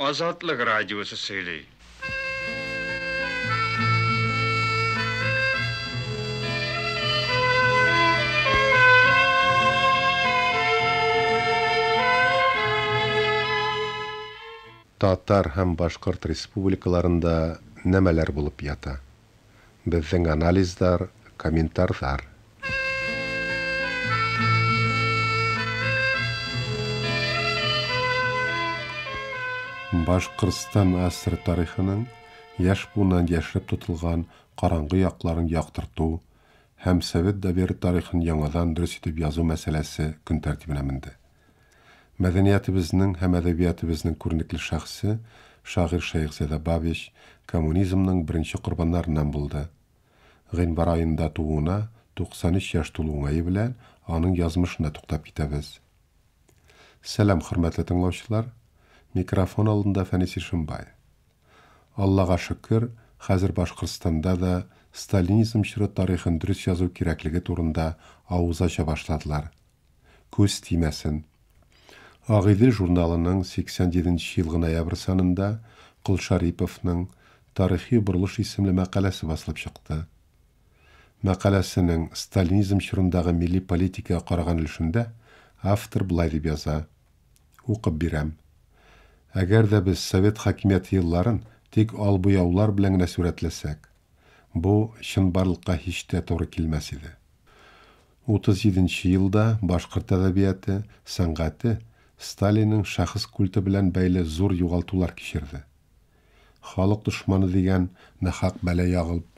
Азатлык радиосы сөйли. Татар һәм Башкорт республикаларында нәмәләр булып ята? Безнең анализлар, комментарлар. Башкортстан АССР тарихының яшь буыннан яшереп тотылган караңгы якларын яктырту һәм совет дәвере тарихын яңадан дөрес итеп язу мәсьәләсе көн тәртибенә менде. Мәдәниятебезнең һәм әдәбиятебезнең күренекле шәхесе, шагыйрь Шәехзадә Бабич коммунизмның беренче корбаннарыннан булды. Гыйнвар аенда тууына 93 яшь тулу уңае белән аның язмышына туктап китәбез. Сәлам, хөрмәтле тыңлаучылар! Микрофон алдында Фәнис Ишембай. Аллага шөкер, хәзер Башкортстанда да сталинизм чоры тарихын дөрес язу кирәклеге турында авыз ача башладылар. Күз тимәсен. Агыйдел журналының 87 нче елгы ноябрь санында Колшариповның Тарихи борылыш исемле мәкаләсе басылып чыкты. Мәкаләсенең сталинизм чорындагы милли политикага караган өлешендә автор болай дип яза, Укып бирәм. Әгәр дә без совет хакимияте елларын тик албуяулар белән генә сурәтләсәк, бу чынбарлыкка һич тә туры килмәс иде. 37 нче елда башкорт әдәбияты, сәнгате Сталинның шәхес культы белән бәйле зур югалтулар кичерде. Халык дошманы дигән нахак бәла ягылып,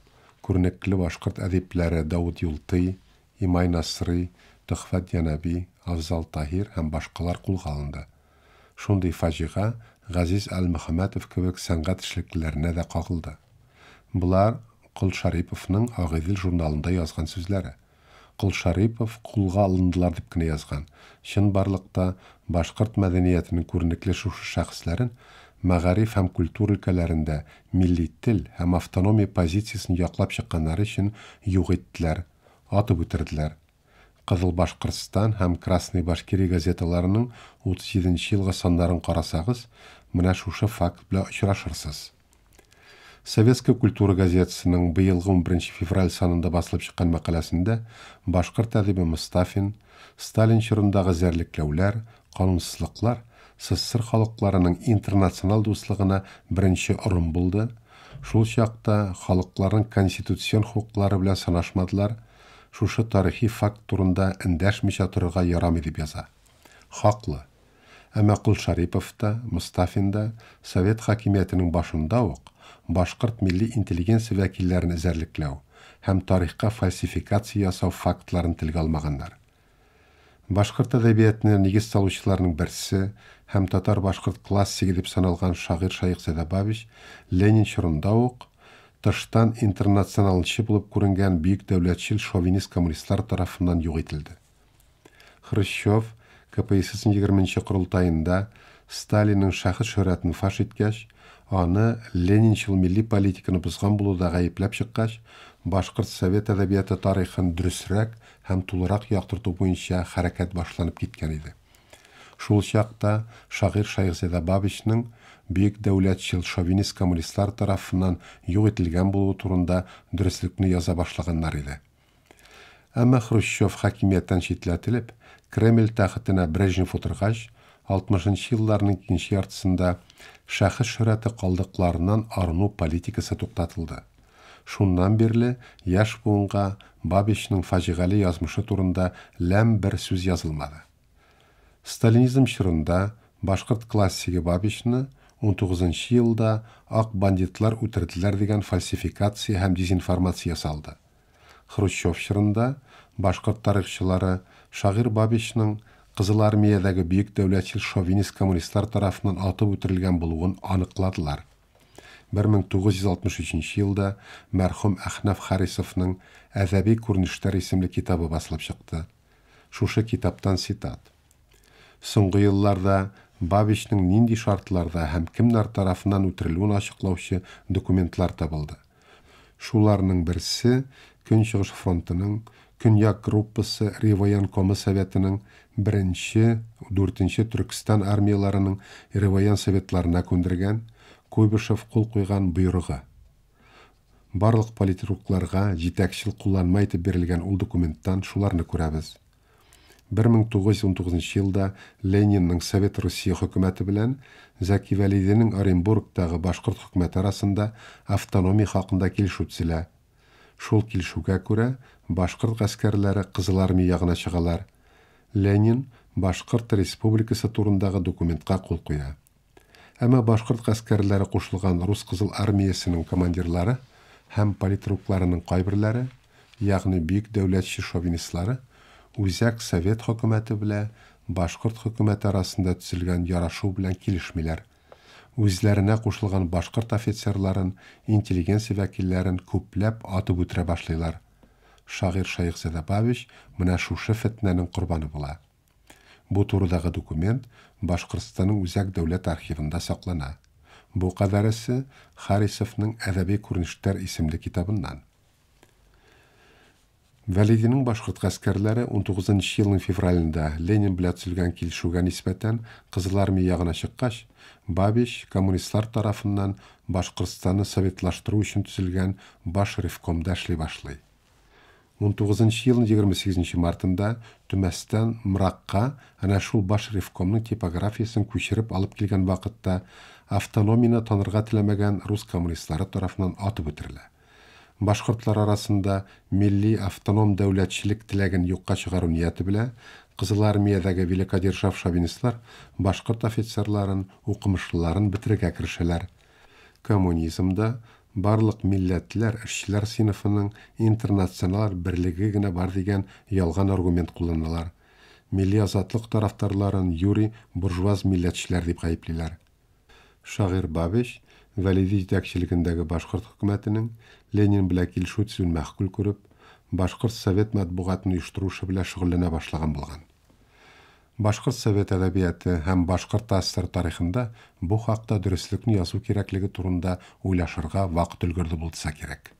күренекле башкорт әдипләре Давыт Юлтый, Имай Насрый, Төхфәт Янәби, Афзал Таһир һәм башкалар кулга алынды. Шундый фаҗига Газиз Әлмөхәммәтов кебек сәнгать эшлеклеләренә дә кагылды. Болар, Колшариповның Агыйдел журналында язган сүзләре. Колшарипов кулга алындылар дип кенә язган. Чынбарлыкта башкорт мәдәниятенең күренекле шушы шәхесләрен мәгариф һәм культура өлкәләрендә милли тел һәм автономия позициясен яклап чыкканнары өчен юк иттеләр, атып үтерделәр. Кызыл Башкортстан һәм Красная Башкирия газеталарының 37 нче елгы саннарын карасагыз, менә шушы факт белән очрашырсыз. Советская культура газетасының быелгы унберенче февраль санында басылып чыккан мәкаләсендә башкорт әдибе Мостафин, Сталин чорындагы эзәрлекләүләр, канунсызлыклар СССР халыкларының интернационал дуслыгына беренче орым булды, шул чакта халыкларның конституцион хокуклары белән санашмадылар, шушы тарихи факт турында эндәшмичә торырга ярамый дип яза. Хаклы. Әмма Колшарипов та, Мостафин да совет хакимиятенең башында ук башкорт милли интеллигенция вәкилләрен эзәрлекләү һәм тарихка фальсификация ясау фактларын телгә алмаганнар. Башкорт әдәбиятына нигез салучыларның берсе һәм татар-башкорт классигы дип саналган шагыйрь Шәехзадә Бабич Ленин чорында ук тыштан интернационалчы булып күренгән бөек дәүләтчел шовинист-коммунистлар тарафыннан юк ителде. Хрущев КПССның егерменче корылтаенда Сталинның шәхес шөһрәтен фаш иткәч, аны ленинчыл милли политиканы бозган булуда гаепләп чыккач, башкорт совет әдәбияты тарихын дөресрәк һәм тулырак яктырту буенча хәрәкәт башланып киткән иде. Шул чакта шагыйрь Шәехзадә Бабичның бөек дәүләтчел шовинист-коммунистлар тарафыннан юк ителгән булуы турында дөреслекне яза башлаганнар иде. Әмма Хрущев хакимияттән читләтелеп, Кремль тәхетенә Брежнев утыргач, алтмышынчы елларның икенче яртысында шәхес шөһрәте калдыкларыннан арыну политикасы туктатылды. Шуннан бирле яшь буынга Бабичның фаҗигале язмышы турында ләм бер сүз язылмады. Сталинизм чорында башкорт классигы Бабичны унтугызынчы елда ак бандитлар үтерделәр дигән фальсификация һәм дезинформация ясалды. Хрущев чорында башкорт тарихчылары шагыйрь Бабичның Кызыл Армиядәге бөек дәүләтчел шовинист-коммунистлар тарафыннан атып үтерелгән булуын аныкладылар. 1963 елда мәрхүм Әхнәф Харисовның Әдәби күренешләр исемле китабы басылып чыкты. Шушы китаптан цитат. Соңгы елларда Бабичның нинди шартларда һәм кемнәр тарафыннан үтерелүен ачыклаучы документлар табылды. Шуларның берсе, Көнчыгыш фронтының Көньяк группасы Реввоенкомы Советының беренче, дүртенче Төркстан армияләренең Реввоенсоветларына күндергән, Куйбышев кул куйган боерыгы. Барлык политрукларга җитәкчел кулланма итеп бирелгән ул документтан шуларны күрәбез. 1919 елда Ленинның Совет Русия хөкүмәте белән Зәки Вәлидинең Оренбургтагы башкорт хөкүмәте арасында автономия хакында килешү төзелә. Шул килешүгә күрә, башкорт гаскәрләре Кызыл Армия ягына чыгалар. Ленин Башкорт республикасы турындагы документка кул куя. Әмма башкорт гаскәрләре кушылган рус Кызыл Армиясенең командирлары һәм политрукларының кайберләре, ягъни бөек дәүләтче шовинистлары, Үзәк Совет хөкүмәте белә башкорт хөкүмәте арасында төзелгән ярашу белән килешмиләр. Үзләренә кушылган башкорт офицерларын, интеллигенция вәкилләрен күпләп атып үтерә башлыйлар. Шагыйрь Шәехзадә Бабич менә шушы фетнәнең корбаны була. Бу турыдагы документ Башкортстанның Үзәк дәүләт архивында саклана. Бу кадәресе Харисовның Әдәби күренешләр исемле китабыннан. Вәлидинең башкорт гаскәрләре унтугызынчы елның февралендә Ленин белән төзелгән килешүгә нисбәтән Кызыл Армия ягына чыккач, Бабич коммунистлар тарафыннан Башкортстанны советлаштыру өчен төзелгән Баш ревкомда эшли башлый. Унтугызынчы елның егерме сигезенче мартында Төмәстән Мракка әнә шул Баш ревкомның типографиясен күчереп алып килгән вакытта автономияне танырга теләмәгән рус коммунистлары тарафыннан атып үтерелә. Башкортлар арасында милли автоном дәүләтчелек теләген юкка чыгару нияте белән Кызыл Армиядәге великодержав шовинистлар башкорт офицерларын, укымышлыларын бетерергә керешәләр. Коммунизмда барлык милләтләр, эшчеләр сыйныфының интернационал берлеге генә бар дигән ялган аргумент кулланалар. Милли азатлык тарафдарларын юри буржуаз милләтчеләр дип гаеплиләр. Шагыйрь Бабич Вәлиди җитәкчелегендәге башкорт хөкүмәтенең Ленин белән килешү төзүен мәгъкуль күреп, башкорт совет матбугатын оештыру эше белән шөгыльләнә башлаган булган. Башкорт совет әдәбияты һәм башкорт АССР тарихында бу хакта дөреслекне язу кирәклеге турында уйлашырга вакыт өлгерде булса кирәк.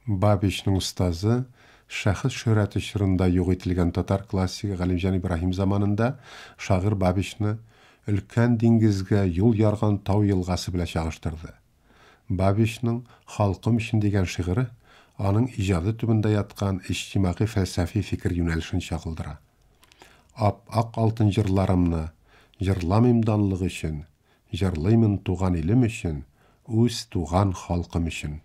Бабичның остазы, шәхес шөһрәте чорында юк ителгән татар классигы Галимҗан Ибраһим заманында шагыйрь Бабичны өлкән диңгезгә юл ярган тау елгасы белән чагыштырды. Бабичның Халкым өчен дигән шигыре аның иҗады төбендә яткан иҗтимагый фәлсәфи фикер юнәлешен чагылдыра. Ап-ак алтын җырларымны җырламыйм данлык өчен, җырлыймын туган илем өчен, үз туган халкым өчен.